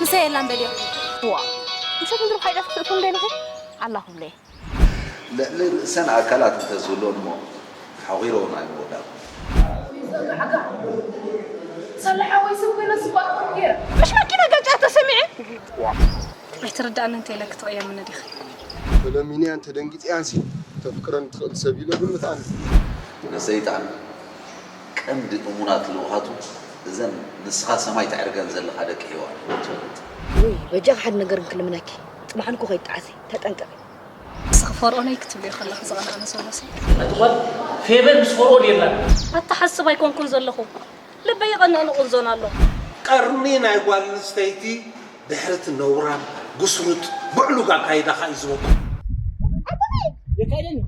ምሰ የላን በልዮ። ዋ፣ ምሸት ምድሪ ሓይላት ክትእትም ደሊኺ? ኣላኹምለይ። ልዕሊ ርእሰን ኣካላት እንተዝህልወን እሞ ሓቑረን ኣይምወዳእኩን። ሰላሓ ወይ ሰብ ኮይነ ስባእ ኮን ገይረ። ምሽ መኪና ጋጫ ተሰሚዐ። ኣይትርዳእን እንተ ኢለ ክትቕየምኒ ዲኺ? ተለሚንያን ተደንጊጽያንሲ ተፍቅረኒ ትኽእል ሰብ ኢለ ግምት ኣነ። ንሰይጣን ቀንዲ እሙናት ልኡኻቱ እዘን ንስኻ ሰማይ ተዕርገን ዘለኻ ደቂ ሄዋን እየን ትፈልጥ። ውይ በጃኺ ሓደ ነገር እንክልምነኪ፣ ጽባሕ ንኮ ከይጠዓሲ ተጠንቀቂ። ንስኺ ፈርኦነይ ክትብልዮ ከለኺ ዝቐንኣኒ ዘሎ ሰብ። ኣቲ ጓል ፌቨን ምስ ፈርኦን የላን። ኣታ ሓስብ ኣይኮንኩን ዘለኹ። ልበይ ይቐንእን ቁንዞን ኣሎ። ቀርኒ ናይ ጓል ኣንስተይቲ ድሕሪ እቲ ነውራም፣ ጉስሩጥ፣ ብዕሉግ ኣካይዳኻ እዩ ዝበቁ። የካይደኒ።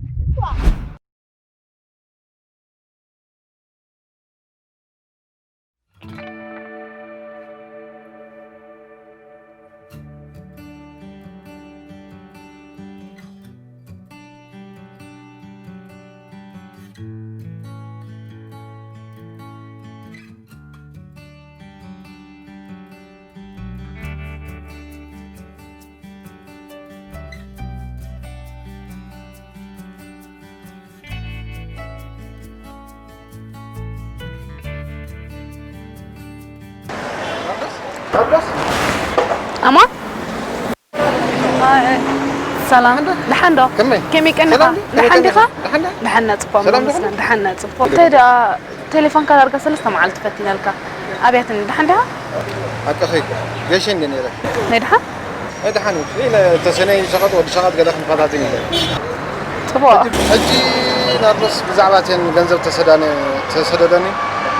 ኣማ ሰላም፣ ደሓን ዶ? ከመይ? ከመይ ቀኒኻ? ሰላም ዶ? ደሓን ዲኻ? ደሓን ዶ? ደሓን ናጽፎ፣ ሰላም ዶ? ደሓን ናጽፎ። እንታይ ደኣ ቴሌፎንካ ዳርጋ ሰለስተ መዓልቲ ፈቲነልካ። ኣብያትኒ፣ ደሓን ዲኻ? ሓቅኺ፣ ገይሸ እንደ ነይረ። ናይ ደሓን? ናይ ደሓን እዩ። ኢለ ተሰነይ ሸቐጥ፣ ወዲ ሸቐጥ ገለ ክንፈታትን ኢለ። ጽቡቕ። ሕጂ፣ ሕጂ ናርዶስ ብዛዕባ እተን ገንዘብ ተሰዳነ-፣ ተሰደደኒ፣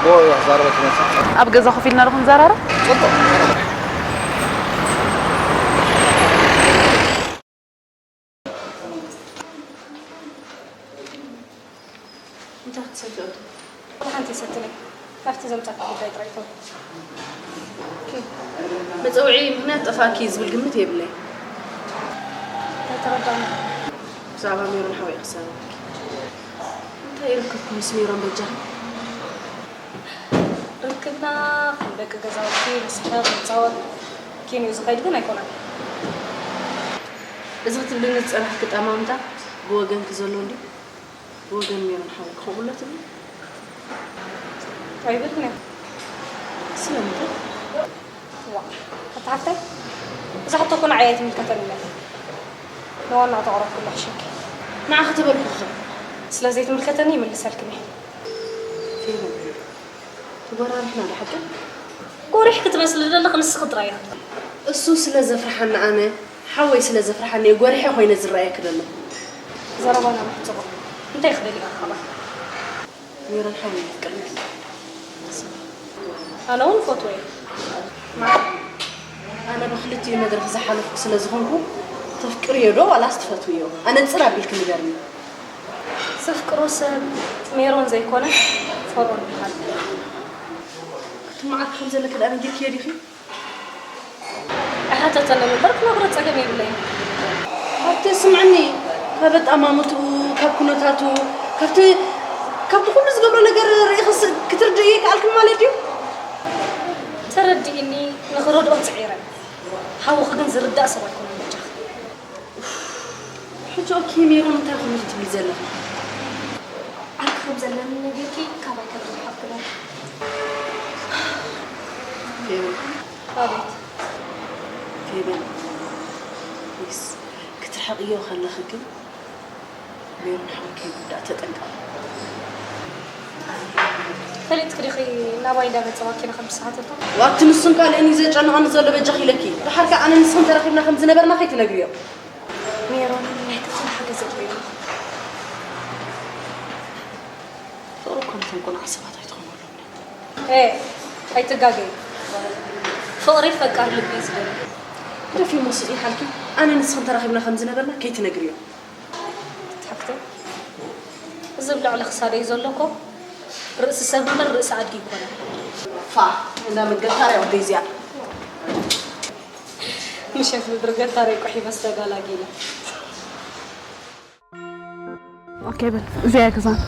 ብኡ እየ ክዛረበኪ መጺእ። ኣብ ገዛ ኮፍ ኢልና ዶ ክንዘራረብ? ጽቡቕ። እንታይ ክትሰትዮ? ሓንቲ ሰትለይ። ካብቲ ዘምጻእካ ጉዳይ ጥራይ ተው። መጸውዒ ምኽንያት ጠፋእኪ ዝብል ግምት የብለይ። ኣይተረዳእኩን። ብዛዕባ ሜሮን ሓወይ ክዛረበኪ። እንታይ ርክብኩም ምስ ሜሮን በጃ? ርክብና ከም ደቂ ገዛውቲ ንስሕቕ፣ ንጻወት፣ ኪንኡ ዝኸይድ ግን ኣይኮነን። እዚ ክትብልኒ ዝጸናሕኪ ጠማምታ ብወገንኪ ዘሎ እንድዩ? ብወገን ሜሮን ሓወይ ክኸውን ኣሎ ትብሊ? ኣይብልን እየ። ስለምንታይ? ዋ፣ ኣታ ሓፍተይ፣ እዛ ሕቶ እኮ ንዓይ ኣይትምልከተንን እያ። ንዋናኣ ተቕረብኩላ ሕሸኪ። ንዓኺ ተበልኩኺ። ስለ ዘይትምልከተኒ ይምልሰልክን እየ። ፌቨን፣ ተጎራሪሕና ዶ ሓቂ? ጎሪሕኪ ትመስሊ ዘለኺ ንስኺ ጥራይ ኢኺ። እሱ ስለ ዘፍርሓኒ ኣነ፣ ሓወይ ስለ ዘፍርሓኒ እየ ጎሪሐ ኮይነ ዝረኣየኪ ዘለኹ። ዘረባና ምሕጽቦ። እንታይ ክደሊ ኢኻ ካባይ? ሜሮን ሓወይ የፍቅረኪ። ኣነ እውን እፈትዎ እየ። ኣነ ብክልቲኡ መድረኽ ዝሓለፍኩ ስለ ዝኾንኩ፣ እቲ ተፍቅርዮ ዶ ዋላስ ትፈትውዮ? ኣነጽር ኣቢልኪ ንገርኒ። ዘፍቅሮ ሰብ ሜሮን ዘይኮነ ፈርኦን ይበሃል። ክትመዓት ከም ዘለኪ ደኣ ነጊርክዮ ዲኺ? ኣይሓተተንን እምበር ክነግሮ ጸገም የብለይን። ሃብተ ስምዕኒ፣ ካብ ኣጠማምትኡ፣ ካብ ኩነታቱ፣ ካብቲ ካብቲ ኩሉ ዝገብሮ ነገር ርኢኽስ ክትርድእዮ ይከኣልኪ ማለት ድዩ? ተረድኢኒ፣ ንኽረድኦ ጽዒረ። ሓውኺ ግን ዝርዳእ ሰብ ኣይኮነን በጃኺ። ሕጂ ኦኬ ሜሮን እንታይ ኮነ ትብሊ ዘለኺ? ዓርኪ ከም ዘለኒ ነጊርኪ ካባይ ከም ዝረሓቕኪ ዶ? ፌበን። ኣቤት። ፌበን። ፕሊስ ክትርሕቕዮ ከለኺ ግን ሜሮን ሓውኪ ይጉዳእ ተጠንቀቒ። ፈሊጥኪ ዲኺ ናባይ እንዳመጸ ማኪና ከም ዝሰሓተቶ? ዋቲ ንሱን ካልእን እዩ ዘጨንቐኒ ዘሎ በጃኺ ኢለኪ። ደሓር ከኣ ኣነ ንስኽን ተራኺብና ከም ዝነበርና ከይትነግርዮ። ሜሮን ናይ ክትል ሓገዝ የድልዮ። ፍቕሪ እኮ ነቶም ቆልዓ ሰባት ኣይትኾነሎም። ኤ፣ ኣይትጋገይ። ፍቕሪ ፈቃር ልቢ እዩ ዝደሊ። ግደፊ እሞ ስቕ ኢልኪ፣ ኣነ ንስኽን ተራኺብና ከም ዝነበርና ከይትነግርዮ። ትሕፍተይ፣ እዚ ኣብ ልዕሊ ክሳደይ ዘሎ እኮ ርእሲ ሰብ እምበር ርእሲ ኣድጊ ኣይኮነን። ፋ፣ እንዳ መገታርያ ወደይ እዚኣ። ምሸት ምድሪ ገታረይ ቁሒበስ ተጋላጊለ። ኦኬ በል፣ እዚኣ እያ ገዛና።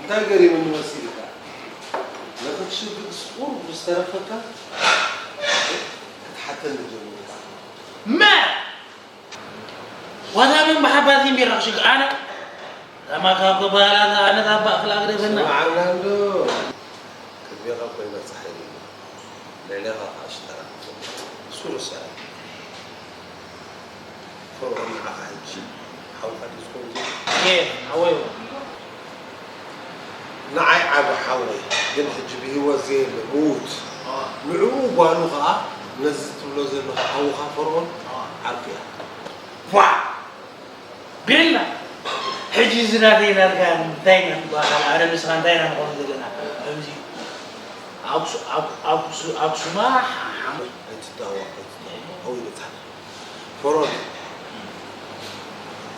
እንታይ ገሪሙኒ መሲልካ? ንኽትሽግግስ ቁሩብ ዝተረፈካ ክትሓተኒ ጀሚርካ። መ ዋታ መን ብሓባር ዚምቢራ ክሽግ ኣነ? ታማ ካብ ክበሃላ ኣነ ታባእ ክላ ግደፈና። ስምዓና እንዶ። ቅድሜኻ ኮይና ጸሓይ። ልዕሌኻ ከዓ ሽተራ። እሱ ርሳዕ። ፈርዖን ንዓኻ ሕጂ ሓውካ ድዩ ዝኸውን ዘሎ? እየ፣ ሓወይ። ንዓይ ዓቢ ሓወይ፣ ግን ሕጂ ብህይወት ዘየለ፣ ምዉት። ኣዋ። ንዕኡ ጓሉ ኸኣ ነዚ ትብሎ ዘለኻ ሓውኻ ፈርዖን ኣዋ። ዓርኩ እያ። ቧዕ! ቤላ! ሕጂ እዚ ናተይ ናትካ እንታይ ኢና ንበሃል? ኣነ ንስኻ እንታይ ኢና ንኾን ዘለና? ከምዚ ኣክሱ-፣ ኣክ-፣ ኣክሱ-፣ ኣክሱማ ሓ-፣ ሓ-፣ ኣይትታወቕ፣ ኣይትታወቕ። ኣው ይበጻሕ። ፈርዖን።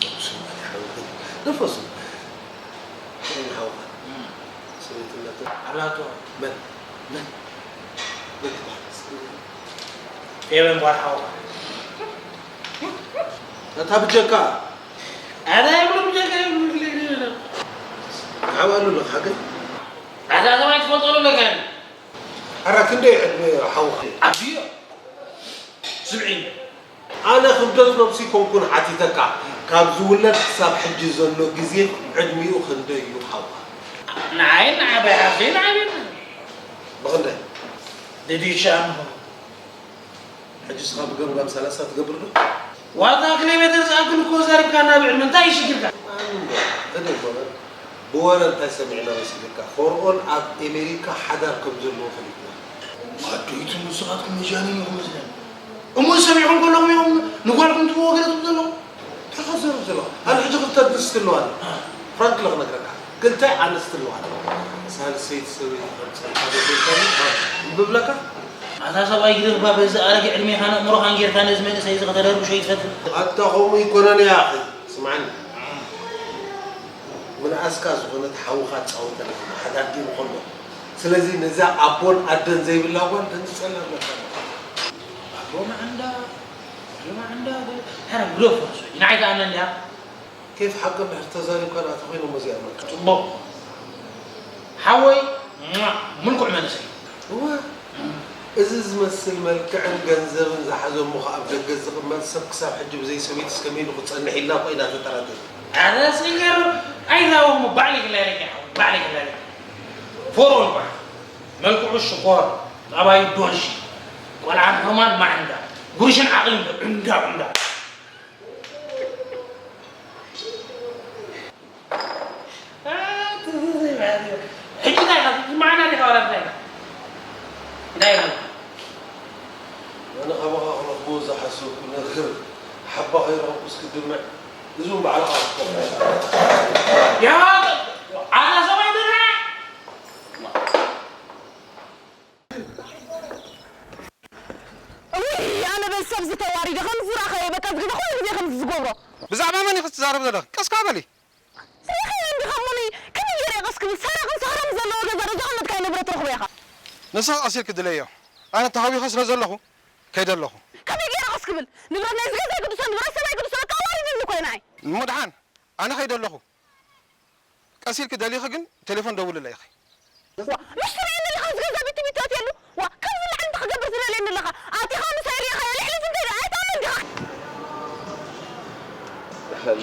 ኣክሱም ሓውኺ። ንፈሱ። ፈርዖን ሓውኻ። እም። ሰበይትነቱ። ኣላቶ። መን? መን? መን ትበሃል? ፌበን ጓል ሓውኻ። እታ ብጀካ። ኣታ ይብሉ ብጀካ ይብሉ። ዓባሉ ኣለኻ ግን? ኣታ ሰብኣይ ትፈልጦ ኣለካ። ኣራ ክንደይ ዕድመ ሓውኺ? ዓብዮ። ስምዒ። ኣነ ክብደት ነብሲ ኮንኩን ሓቲተካ፣ ካብ ዝውለድ ክሳብ ሕጂ ዘሎ ግዜ ዕድሚኡ ክንደይ እዩ ሓውኻ? ንዓይን ንዓባይ ሓፍተይን ዓብየና። ብኽንደይ? ደድዩ ሸኣ ምኾኑ። ሕጂ እስኻ ብገምጋም ሰላሳ ትገብር ዶ? ዋታ ኪሎ ሜትር ዝኣክል እኮ ዘሪብካና ብዕድመ፣ እንታይ እዩ ሽግርካ? ኣንዶ፣ ህደይ እኮ በል። ብወረ እንታይ ሰሚዕና መሲልካ? ፈርዖን ኣብ ኤሜሪካ ሓዳር ከም ዘለዎ ፈሊጥና። ኣደይቱ ንስኻትኩም መጃኒን ኢኹም መስለኒ። እሞ ሰሚዕኩም ከለኹም ኢኹም ንጓልኩም ትብዎ ገለ ትብሉ ዘለኹም? እንታይ ኢኻ ትዘርብ ዘለኹ? ኣነ ሕጂ ክልተ ኣንስቲ ኣለዋኒ። ፍራንክሊ ክነግረካ፣ ክልተ ኣንስቲ ኣለዋኒ። ሳልሰይቲ ሰበይቲ ከም ጸልካ ዘበልካኒ፣ እምቢ ብለካ? ኣታ ሰብኣይ ግደፍባ፣ በዚ ኣረጊ ዕድሜኻን ኣእምሮኻን ጌርካ ነዚ መንእሰይ እዚ ከተደርብሾ ይትፈትን። ኣታ ከምኡ ኣይኮነን እያ ኣኺ። ስምዓኒ። ምንኣስካ ዝኾነት ሓውኻ ትጻወተላ ሓዳር ጌሩ ከሎ። ስለዚ ነዛ ኣቦን ኣደን ዘይብላ ጓል ተንጸላ ኣለካ። ኣቦ መዓንዳ፣ ኣቦ መዓንዳ፣ ሐረ ግደፎ፣ ንዓይ ከኣ መን ድያ? ኬፍ ሓቂ እንድሕር ተዛሪብካ ደኣ ተኾይኖም እዚኣ መልካ። ጽቡቕ። ሓወይ፣ ሟ፣ ምልኩዕ መንእሰይ። እወ፣ እዚ ዝመስል መልክዕን ገንዘብን ዝሓዘ እሞ ኸኣ ኣብ ደገ ዝቕመጥ ሰብ ክሳብ ሕጂ ብዘይ ሰበይትስ ከመይ ኢሉ ክጸንሕ ኢልና እኮ ኢና ተጠራጢርና። ኣረ ስገር፣ ኣይዛወ እሞ ባዕለይ ክላለይ እየ ሓወይ፣ ባዕለይ ክላለይ። ፎሮን በዓል፣ መልክዑ ሽኮር፣ ጠባዩ ዶርሺ፣ ቆልዓ ሕማን ማዕንዳ፣ ጉርሽን ዓቕልን ዶ ዑንዳ ዑንዳ። ሕጂ እንታይ ኢኻ? ትስምዓና ዲኻ ዋላ እንታይ ኢኻ? እንታይ ኢኻ? ኣነ ካባኻ ክረኽቦ ዝሓሰብኩ ነገር ሓባ ከይረኸብኩስ ክድምዕ። እዞም ባዕልኻ ክትከፍሎ ኢኻ። ያ፣ ኣታ ሰብኣይ በርሀ! ውይ ኣነ በዚ ሰብ ዝተዋሪደ ከም ፉራ ኸየ በቃ ዝግዘ ኩሉ ግዜ ከምዚ ዝገብሮ። ብዛዕባ መን ኢኺ ትዛረቢ ዘለኺ? ቀስካ በሊ። ሪኸዮ እንዲኻ እሞኒ ከመይ ገይረ ቀስ ክብል ሰረቕን ሰኽራን ዘለዎ ገዛ ዶ ዝቐመጥካዮ ንብረት ትረኽቦ ኢኻ። ንስኺ ቀስ ኢልኪ ድለይዮ። ኣነ ተሃዊኸ ስለ ዘለኹ ከይደ ኣለኹ። ከመይ ገይረ ቀስ ክብል? ንብረት ናይዚ ገዛ ኣይግድሶ ንብረት ሰብ ኣይግድሶ በቃ ኣዋሪዱኒ እኮ እዩ ንዓይ። እሞ ደሓን ኣነ ከይደ ኣለኹ። ቀስ ኢልኪ ደሊኺ ግን ቴሌፎን ደውልለይ ኢኺ። ዋ ምሽ ትርእየኒ ኣለኻ ኣብዚ ገዛ ቢቲ ቢቲ ኣትየሉ ዋ ከምዚ ላዕሊ እንታይ ክገብር ትደልየኒ ኣለኻ ኣቲኻ ምሳይ ሪኢኻዮ ልዕሊ ፍንተይ ዶ ኣይትኣምን ዲኻ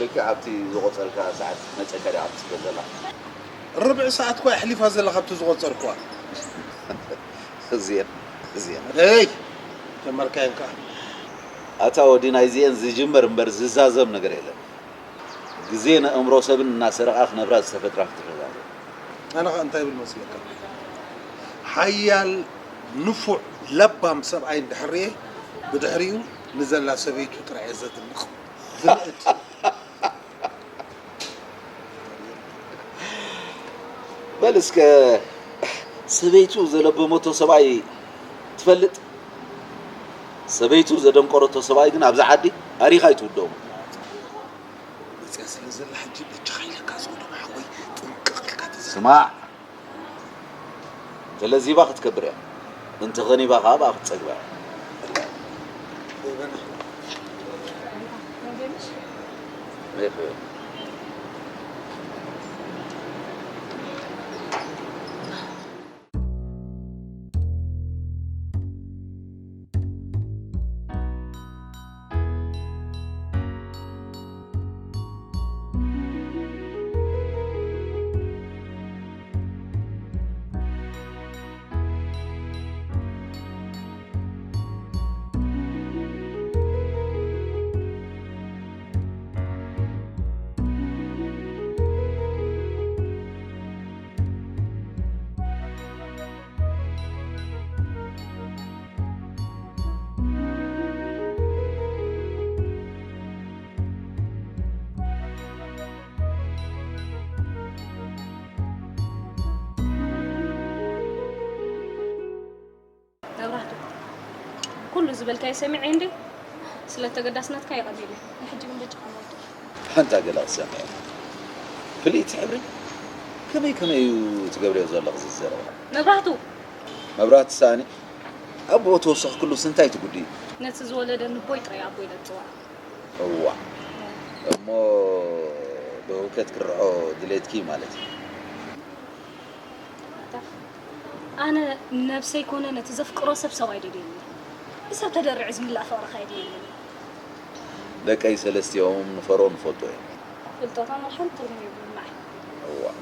ልክዕ ኣብቲ ዝቖጸርካ ሰዓት መጸካ ዲያ ኣብቲ ትጽበ ዘላ ርብዒ ሰዓት እኳ ኣሕሊፋ ዘላ ካብቲ ዝቖጸርክዋ እዚኤን እዚኤን ሄይ ጀመርካየን ከኣ ኣታ ወዲ ናይዚኤን ዝጅመር እምበር ዝዛዘም ነገር የለን ግዜ ነእምሮ ሰብን እናሰረቓ ክነብራ ዝተፈጥራ ፍጥረታት እየን። ኣነ ኸኣ እንታይ እብል መስለካ፣ ሓያል ንፉዕ ለባም ሰብኣይ እንድሕር ርእየ፣ ብድሕሪኡ ንዘላ ሰበይቱ ጥራይ እየ ዘድንቕ። ዝንእድ። በል እስከ ሰበይቱ ዘለበመቶ ሰብኣይ ትፈልጥ? ሰበይቱ ዘደንቆረቶ ሰብኣይ ግን ኣብዛ ዓዲ ኣሪኻ ኣይትውደኦን። መፅያ ስለ ዘላ ሕጂ በጃኻ ኢለካ ዝወደባ ሓወይ ጥንቅቕ ኢልካ ተዛረብ። ስማዕ እንተለዚባ ክትከብር እያ እንተኸኒባ ከዓ ብኣ ክትፀግባ እያ። መብራህቱ፣ ኩሉ ዝበልካዮ ሰሚዐ እንዴ? ስለ ተገዳስነትካ የቐንየለይ። ንሕጂ ግን በጃኻ መወዳእታ። ሓንታ ገለ ክሰምዕ። ፍልይቲ ሕብሪ ከመይ ከመይ እዩ ትገብርዮ ዘለኺ እዚ ዘረባ? መብራህቱ! መብራህቲ ሳኒ ኣቦኡ ተወሰኽክሉስ እንታይ ትጉዲ? ነቲ ዝወለደ ንቦይ ጥራይ ኣቦ ኢለ ዝፅውዖ። እዋእ እሞ ብህውከት ክርዖ ድሌትኪ ማለት እዩ። ኣነ ነብሰይ ኮነ ነቲ ዘፍቅሮ ሰብ ሰብኣይ ደልየኒ ብሰብ ተደሪዑ ዝምላእ ፍቕሪ ከ የድልየኒ እዩ። ደቀይ ሰለስቲኦም ንፈርኦን ንፈልጦ እዮም። ፍልጠቶም ወላ ሓንቲ ትርጉም የብሉን ንዓይ። እዋእ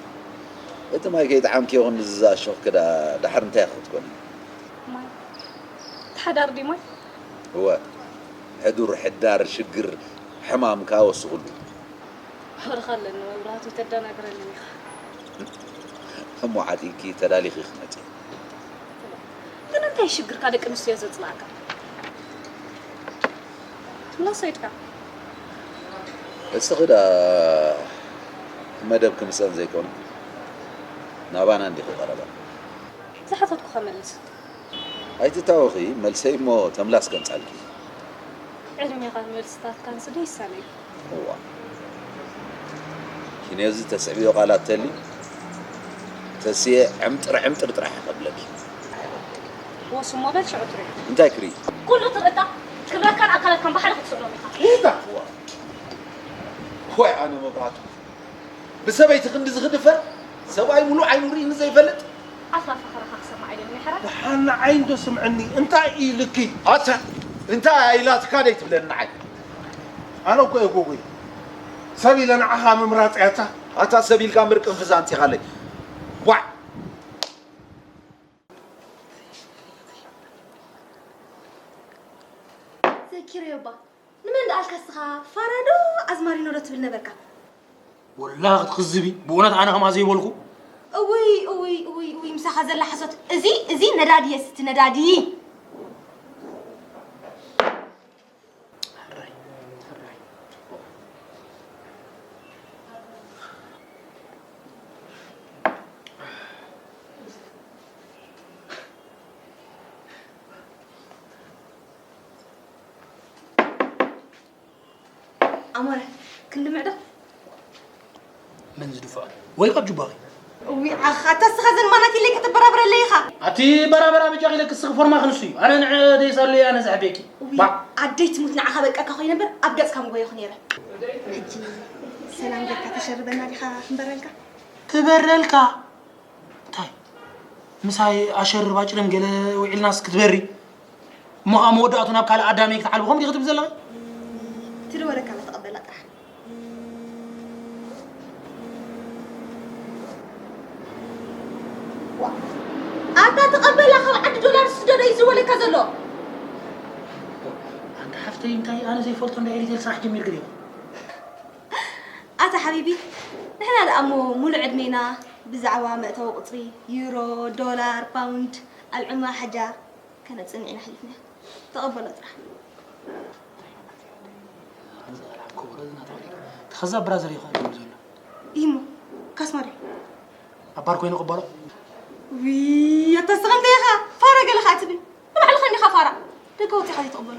እቲ ማይ ከይጠዓምክዮ ክንድዚ ዝኣሸኹኪ ደኣ ደሓር እንታይ ኢኺ ክትኮኒ? ማይ እቲ ሓዳር ድዩ ማይ? እወ ሕዱር ሕዳር ሽግር ሕማም ከኣ ወስኹሉ። ኣኽርኻ ኣለኒ መብራህቱ ኣይተደናግረንን ኢኻ። እሞ ዓጢቕኪ ተዳሊኺ ክመጺ። ግን እንታይ ሽግርካ ደቂ ኣንስትዮ ዘጽልኣካ? ትብላ ሰይድካ። እስኺ ደኣ መደብኪ ምስአን ዘይኮነ ናባና እንዲኺ ቀረባ። ዝሓተትኩኻ መልስ። ኣይትታወኺ መልሰይ እሞ ተምላስ ከምጻልኪ። ዕድሜኻን መልስታትካንስ ዶ ይሳነዩ? እዋ ኪንዮዚ ተስዕብዮ ቃላት ተልዩ ተስየ ዕምጥር ዕምጥር ጥራሕ እየ ከብለኪ። ወስ እሞ በል ሽዑ ትሪኦ። እንታይ ክርኢ? ኩሉ ትርእታ ክብረትካን ኣካላትካን ብሓደ ክትስእኖም ኢኻ። ይታ ዋይ ኣነ መብራቱ ብሰበይቲ ክንድዚ ክድፈር ሰብኣይ ሙሉእ ዓይኑ ርኢ ንዘይፈልጥ ኣፍላ ፈኸራኻ ክሰማዕ ኣይደልን ይሕራይ። ደሓን ንዓይ እንዶ ስምዕኒ እንታይ ኢልኪ? ኣታ እንታይ ኢላትካ ደይ ትብለኒ ንዓይ? ኣነ እኮ እየ ጎጎይ ሰብ ኢለ ንዓኻ ምምራፅ እያ እታ። ኣታ ሰብ ኢልካ ምርቅንፍዝ ኣምፂኻለይ ዋዕ። ዘኪረዮ እባ ንመን ደኣልካ እስኻ ፋራ ዶ ኣዝማሪኖ ዶ ትብል ነበርካ? ወላ ክትኽዝቢ ብእውነት ኣነ ከምኣ ዘይበልኩ። እውይ እውይ እውይ እውይ ምሳኻ ዘላ ሓሶት እዚ እዚ ነዳዲ የስቲ ነዳዲ። ሕራይ ሕራይ ጽቡቕ። ኣሞረ፣ ክንድምዕ ዶ? መን ዝድፍዖ? ወይ ካብ ጁባኺ። እዊ፣ ኣኻ ኣታ እስኻ ዘን ማናት ኢለይ ከተበራብረለይ ኢኻ። ኣቲ በራበራ በጃኺ ኢለ ክስኺ ፎርማ ክንሱ እዩ። ኣነ ንዕ ደይሳሉ ኣነ ዘሕቤኪ። እዊ፣ ባዕ። ኣደይ ትሙት ንዓኻ በቃ ኮይነ እምበር ኣብ ገጽካ ምጎየኹ ነይረ። ሕጂ ሰላም ጌርካ ተሸርበና ዲኻ ክንበረልካ? ክበረልካ? እንታይ? ምሳይ ኣሸርባ ጭርም ገለ ውዒልናስ ክትበሪ? እሞ ኸዓ መወዳእቱ ናብ ካልእ ኣዳሚ ክትዓልቢ ከምኡ ዲኺ ትብሊ ዘለኺ? ትድወለካ ኣላ ተቐበላ ጥራሕ። ዋ፣ ኣታ ተቐበላ ካብ ዓዲ ዶላር ስደዶ እዩ ዝወለካ ዘሎ። ኣንታ ሓፍተይ እንታይ ኣነ ዘይፈልጦ እንዳ ኤሪቴል ስራሕ ጀሚርኪ ዲኺ? ኣታ ሓቢቢ ንሕና ደኣ እሞ ሙሉእ ዕድሜና ብዛዕባ መእተዊ ቁጽሪ ዩሮ፣ ዶላር፣ ፓውንድ፣ ኣልዑማ፣ ሓጃ፣ ከነጽንዕ ኢና ሓሊፍና። ተቐበሎ ጥራሕ። ተኸዛ ብራዘር ይኸ ይብል ዘሎ ኢሞ ካስማሪ ኣባር ኮይኑ ቅበሎ ዊ ኣታ ስኻ እንታይ ኢኻ ፋራ ገለ ኸዓ ትብል ንባዕልኻ እንዲኻ ፋራ ደገ ወፂኻ ዘይትቕበሎ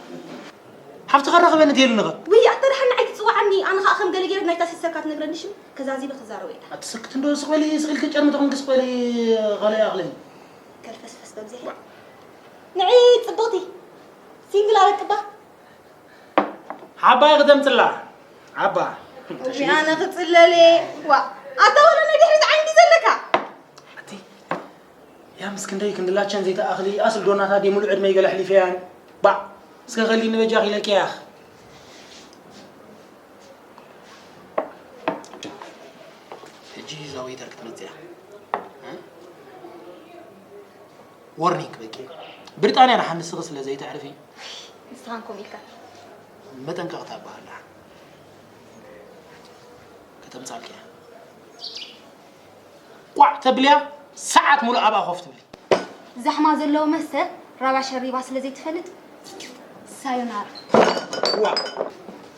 ሓፍቲ ከራኸበኒ ትየልንኸ ዊ ኣታ ደሓን ንዓይ ትፅዋዓኒ ኣነ ኸዓ ከም ገለ ገይረ ናይታ ሲስተርካ ትነግረኒ ሽም ከዛዚበ ክዛረቦ እየ ኣቲ ስክት እንዶ ስቕ በሊ ስቕ ኢልኪ ጨርሚ ተኾንኪ ስቕ በሊ ኻልእ ኣኽለኒ ከልፈስፈስ በብዘይ ንዒ ፅብቕቲ ሲንግል ኣረቅባ ሓባይ ክተምፅላ ዓባ ኣነ ክፅለል እየ ዋ ኣታ ወላ ናይ ድሕሪት ዓይኒ ዘለካ ኣቲ ያ ምስ ክንደይ ክንድላቸን ዘይተኣኽሊ ኣስል ዶናታ ዲ ሙሉእ ዕድመይ ገለ ኣሕሊፈያን ባዕ እስከ ከሊ ንበጃ ኺለቅያኽ ሕጂ እዛ ወይተር ክትመፅያ ወርኒንግ በቂ ብሪጣንያ ንሓንስኺ ስለ ዘይተዕርፊ ንስኻን ከምኡ ኢልካ መጠንቀቕታ በሃላ ከተምጻልኪ እያ ቋዕ ተብልያ ሰዓት ሙሉእ ኣብኣ ኮፍ ትብሊ ዛሕማ ዘለዎ መስተ ራብያ ሸሪባ ስለ ዘይትፈልጥ ሳዮናራ። ዋ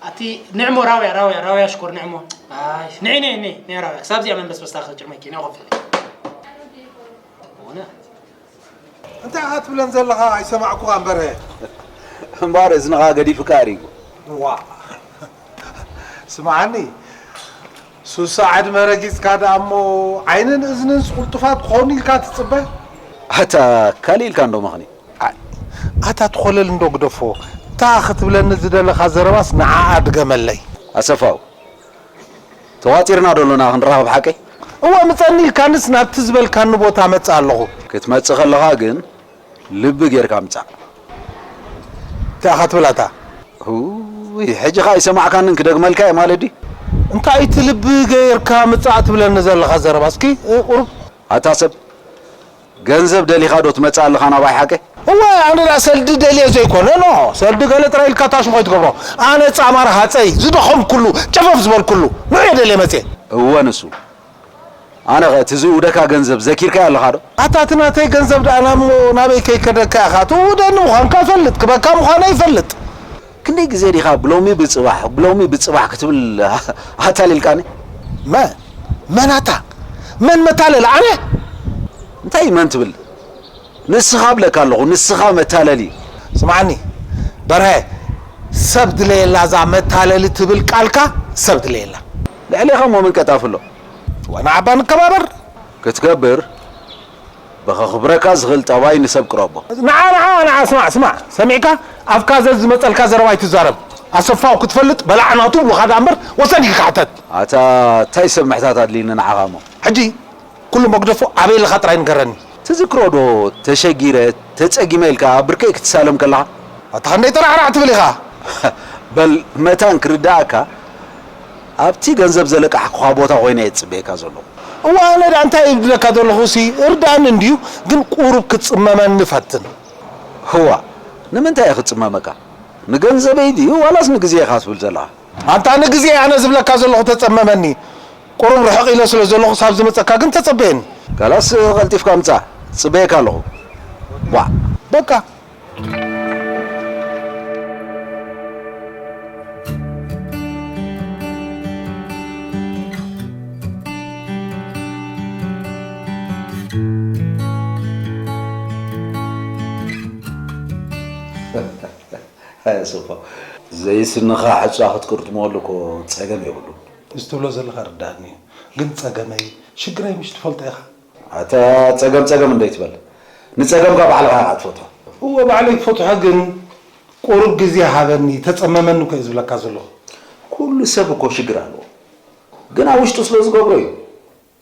ኣቲ ንዕሞ ራውያ ራውያ ራውያ ሽኮር ንዕሞ ኣይ ንዒ ንዒ ንዒ ንዒ ራውያ ክሳብ እዚኣ መንበስበስታ ክጭመኪ ንዒ ኮፍ ኢለ ሆነ እንታይ ኢኻ ትብለን ዘለኻ ኣይሰማዕኩኻን በርሀ። እምበኣር እዝንኻ ገዲፉካ ኣሪጉ። ዋእ ስምዓኒ ሱሳ ዕድመ ረጊጽካ ደኣ እሞ ዓይንን እዝንንስ ቅልጡፋት ክኾኑ ኢልካ ትጽበ? ኣታ ካልእ ኢልካ እንዶ መኽኒ። ኣይ ኣታ ትኾለል እንዶ ግደፎ። እታ ክትብለኒ ዝደለኻ ዘረባስ ንዓኣ ድገመለይ። ኣሰፋው ተዋጢርና ዶ ኣሎና ክንራኸብ ሓቀይ? እወ ምጸኒ ኢልካንስ ናብቲ ዝበልካኒ ቦታ እመጽእ ኣለኹ። ክትመጽእ ከለኻ ግን ልቢ ጌርካ ምጻእ። እንታይ ኢኻ ትብል ኣታ? ውይ ሕጂ ኸኣ ኣይሰማዕካንን ክደግመልካ እየ ማለት ድዩ? እንታይ እቲ ልቢ ጌርካ ምጻእ ትብለኒ ዘለኻ ዘረባ እስኪ ቁሩብ። ኣታ ሰብ ገንዘብ ደሊኻ ዶ ትመጽእ ኣለኻ ናባይ ሓቀይ? እዋይ ኣነ ደኣ ሰልዲ ደልየ ዘይኮነ ኖ ሰልዲ ገለ ጥራይ ኢልካ ታሽም ከይትገብሮ ኣነ ጻማር ሃጸይ ዝደኸምኩሉ ጨፈፍ ዝበልኩሉ ንዑ እየ ደልየ መጽየ። እወ ንሱ ኣነ ኸ እቲ ዝእውደካ ገንዘብ ዘኪርካዮ ኣለኻ ዶ? ኣታ እቲ ናተይ ገንዘብ ደኣ ናሞ ናበይ ከይከደካ ኢኻ ትእውደኒ ምዃንካ እፈልጥ ክበካ ምዃነይ እፈልጥ። ክንደይ ግዜ ዲኻ ብሎሚ ብጽባሕ ብሎሚ ብጽባሕ ክትብል ኣታሊልካኒ? መ መን ኣታ መን መታለል ኣነ እንታይ መን ትብል ንስኻ እብለካ ኣለኹ ንስኻ መታለሊ ስምዓኒ በርሀ ሰብ ድለየላ እዛ መታለሊ ትብል ቃልካ ሰብ ድለየላ ልዕሌኻ እሞ መን ቀጣፊ ኣሎ ንዓባ ንከባበር ክትገብር ብኸኽብረካ ዝኽእል ጠባይ ንሰብ ቅረቦ። ንዓ ንዓ ንዓ ስማዕ ስማዕ ሰሚዕካ ኣፍካ ዘዝመጸልካ ዘረባ ኣይትዛረብ ኣሰፋው ክትፈልጥ በላዕ ናቱ ውኻዳ እምበር ወሰን ኢልካ ሕተት። ኣታ ታይ ሰብ ምሕታት ኣድልይኒ ንዓኻ እሞ። ሕጂ ኩሉ መግደፎ ኣበይ ኣለኻ ጥራይ ንገረኒ። ትዝክሮ ዶ ተሸጊረ ተጸጊመ ኢልካ ኣብ ብርከይ ክትሳለም ከለኻ። ኣታ ክንደይ ጠራዕራዕ ትብል ኢኻ። በል መታን ክርድኣካ ኣብቲ ገንዘብ ዘለቃሕኩኻ ቦታ ኮይነ እየ ዝጽበየካ ዘለኹ። እወ ኣነ ደኣ እንታይ እብለካ ዘለኹሲ እርድኣኒ እንድዩ ግን ቁሩብ ክትጽመመኒ ፈትን። እዋ ንምንታይ እየ ክጽመመካ? ንገንዘበይ ድዩ ዋላስ ንግዜ ኢኻ ትብል ዘለኻ? ኣንታ ንግዜ እየ ኣነ ዝብለካ ዘለኹ ተጸመመኒ። ቁሩብ ርሕቕ ኢለ ስለ ዘለኹ ክሳብ ዝመጸካ ግን ተጸበየኒ። ካላስ ቀልጢፍካ ምጻእ። እጽበየካ ኣለኹ። ዋእ። በቃ። ሃያ ሶፋ ዘይስንኻ ሕጻ ክትቅርጥመሉ እኮ ጸገም የብሉን። እዚ ትብሎ ዘለኻ ርዳእኒ እዩ። ግን ጸገመይ፣ ሽግረይ ምሽ ትፈልጦ ኢኻ። ኣታ ጸገም ጸገም እንዶ ይትበል። ንጸገምካ ባዕልኻ ኢኻ ትፈትሖ። እወ፣ ባዕለይ ክፈትሖ፣ ግን ቁሩብ ግዜ ሃበኒ፣ ተጸመመኒ እኮ እየ ዝብለካ ዘለኹ። ኩሉ ሰብ እኮ ሽግር ኣለዎ። ግን ኣብ ውሽጡ ስለ ዝገብሮ እዩ።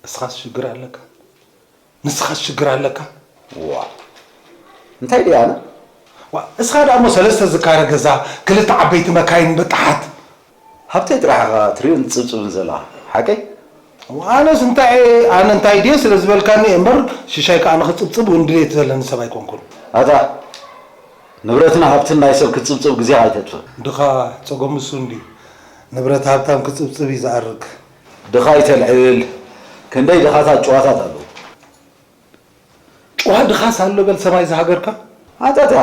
እስኻስ ሽግር ኣለካ? ንስኻስ ሽግር ኣለካ? ዋ፣ እንታይ ድያ ኣነ? ዋ፣ እስኻ ደኣ እሞ ሰለስተ ዝካረ ገዛ፣ ክልተ ዓበይቲ መካይን በጣሓት። ሃብተይ ጥራሕ ኢኻ ትርእዮን ትጽብጽብን ዘለኻ፣ ሓቀይ? ዋ፣ ኣነስ እንታይ እየ፣ ኣነ እንታይ ድየ ስለ ዝበልካኒ እየ እምበር፣ ሽሻይ ከኣ ንኽጽብጽብ እውን ድሌት ዘለኒ ሰብ ኣይኮንኩን። ኣታ፣ ንብረትን ሃብትን ናይ ሰብ ክትጽብጽብ ግዜኻ ኣይተጥፍእ። ድኻ ጸገሙ እሱ እንድዩ። ንብረት ሃብታም ክጽብጽብ እዩ ዝኣርግ። ድኻ ኣይተልዕል። ክንደይ ድኻታት ጭዋታት ኣለዉ። ጭዋ ድኻስ ኣሎ በል ሰማይ ዝሃገርካ። ኣንታ እታ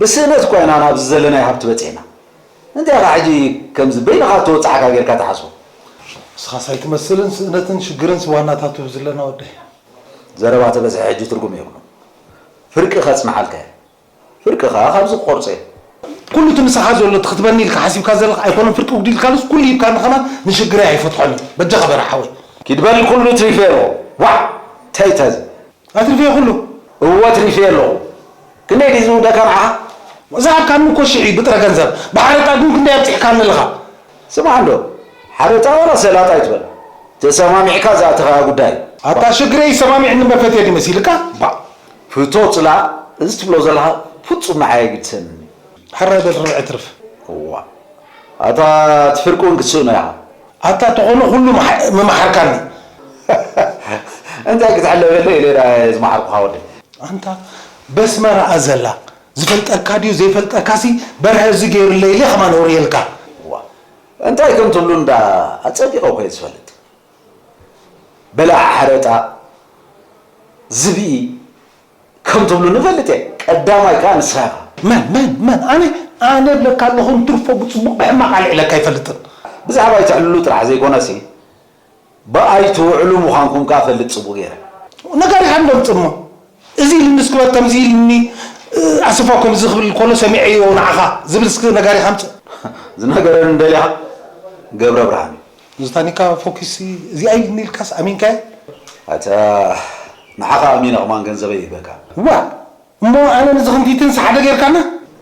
ብስእነት እኳ ኢና ናብዚ ዘለናዮ ሃብቲ በጺሕና። እንታይ ኢኻ ሕጂ ከምዚ በይንኻ እተወጻዕካ ጌርካ ትሓስቦ? ንስኻስ ኣይትመስልን፣ ስእነትን ሽግርንስ ዋናታቱ ዘለና ወደይ። ዘረባ ተበዝሐ ሕጂ ትርጉም የብሉን። ፍርቂ ከጽንሓልካ እየ። ፍርቂ ከኣ ካብዚ ክቆርጾ እየ። ኩሉ እቲ ምሳኻ ዘሎ ትኽትበኒ ኢልካ ሓሲብካ ዘለኻ ኣይኮነን ፍርቂ ጉዲልካሉስ ኩሉ ሂብካኒ ከማን ንሽግረይ ኣይፈትሖን እዩ። በጃኻ በራሕ ሓወይ። ኪድ በል ኩሉ ትሪፈ ኣለኹ። ዋዕ! እንታይ እዩ እዚ? ኣትሪፈዮ ኩሉ? እወ ትሪፈዮ ኣለኹ። ክንደይ ድዩ ዝውደካ ንዓኻ? ዝሃብካኒ እኮ ሽሕ እዩ ብጥረ ገንዘብ። ብሓረጣ ግን ክንደይ ኣብጺሕካኒ ኣለኻ? ስማዕ እንዶ፣ ሓረጣ ዋላ ሰላጣ ኣይትበል። ተሰማሚዕካ ዝኣተኻዮ ጉዳይ። ኣታ ሽግረይ ይሰማሚዕኒ እምበር ፈትየ ድዩ መሲልካ? ባእ። ፍቶ ጽላእ፣ እዚ ትብሎ ዘለኻ ፍጹም ንዓይ ኣይግድሰንን እዩ። ሕራይ በል ርብዒ ትርፍ። እዋ። ኣታ እቲ ፍርቂ እውን ክትስእኖ ኢኻ። ኣታ ተኾነ ኩሉ ምሓ-፣ ምመሓርካኒ። እንታይ ክትሕለፈለይ ኢለ ዳ ዝመሓርኩኻ ወደይ? ኣንታ በስመ ረኣ ዘላ ዝፈልጠካ ድዩ ዘይፈልጠካሲ በርሀ እዚ ገይሩለይ ኢለ ከማን ወርየልካ። እዋ። እንታይ ከም ትብሉ እንዳ ኣጸቢቐ እኮ እየ ዝፈልጥ። በላዕ ሓረጣ፣ ዝብኢ ከም ትብሉ ንፈልጥ እየ። ቀዳማይ ከኣ ንስኻ ኢኻ። መን፣ መን፣ መን? ኣነ፣ ኣነ እብለካ ኣለኹ፣ እንትርፎ ብጽቡቕ ብሕማቕ ኣልዒለካ ኣይፈልጥን። ብዛዕባ ኣይትዕልሉ ጥራሕ ዘይኮነሲ፣ ብኣይ ትውዕሉ ምዃንኩም ከኣ እፈልጥ ጽቡቕ ገይረ። ነጋሪኻ እንዶ ኣምጽእ እሞ። እዚ ኢልኒ እስኪ በል፣ ከምዚ ኢልኒ፣ እ፣ ኣሰፋው ከምዚ ክብል ከሎ ሰሚዐዮ ንዓኻ ዝብል እስኪ ነጋሪኻ ኣምጽእ። ዝነገረኒ ደሊኻ? ገብረ ብርሃን። እዚ ታኒካ ፎኪስ እዚኣ ኢልኒ ኢልካስ ኣሚንካዮ? ኣታ ንዓኻ ኣሚነ ከማን ገንዘበይ ይህበካ። ዋ! እሞ ኣነ ንዝኽንቲትንስ ሓደ ጌርካና?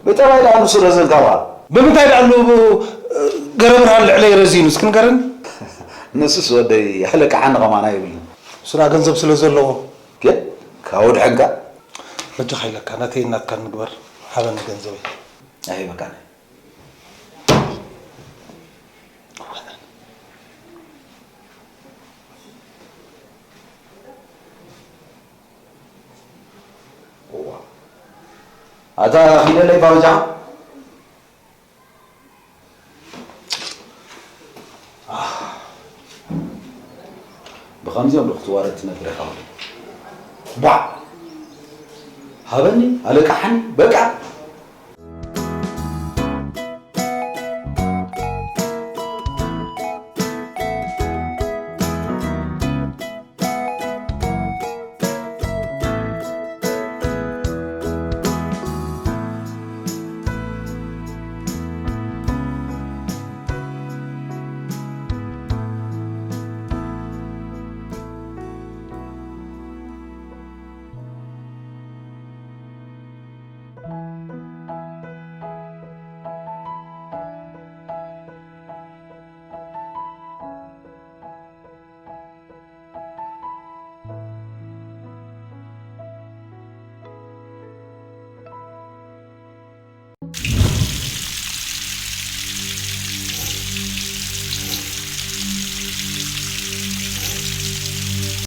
ብጠባይ ደኣ ንሱ ረዘንካ በሃል። ብምንታይ ደኣ ኣሎ ገረብርሃን ልዕለይ ረዚኑ እስኪ ንገረኒ? ንሱስ ወደይ ኣለቅሓኒ ከማን ኣይብልን። ንሱ ደኣ ገንዘብ ስለ ዘለዎ። ግን ካብ ወድሐንካ? በጃኻ ኢለካ ናተይን ናትካን ንግበር። ሃበኒ ገንዘበይ። ኣይህበካን። እዋ። ኣታ ኪደለይ ባበጃ። ብኸምዚኦም ዶ ክትዋረድ ትነብር ኢኻ? ቧዕ! ሃበኒ፣ ኣለቃሓኒ፣ በቃ።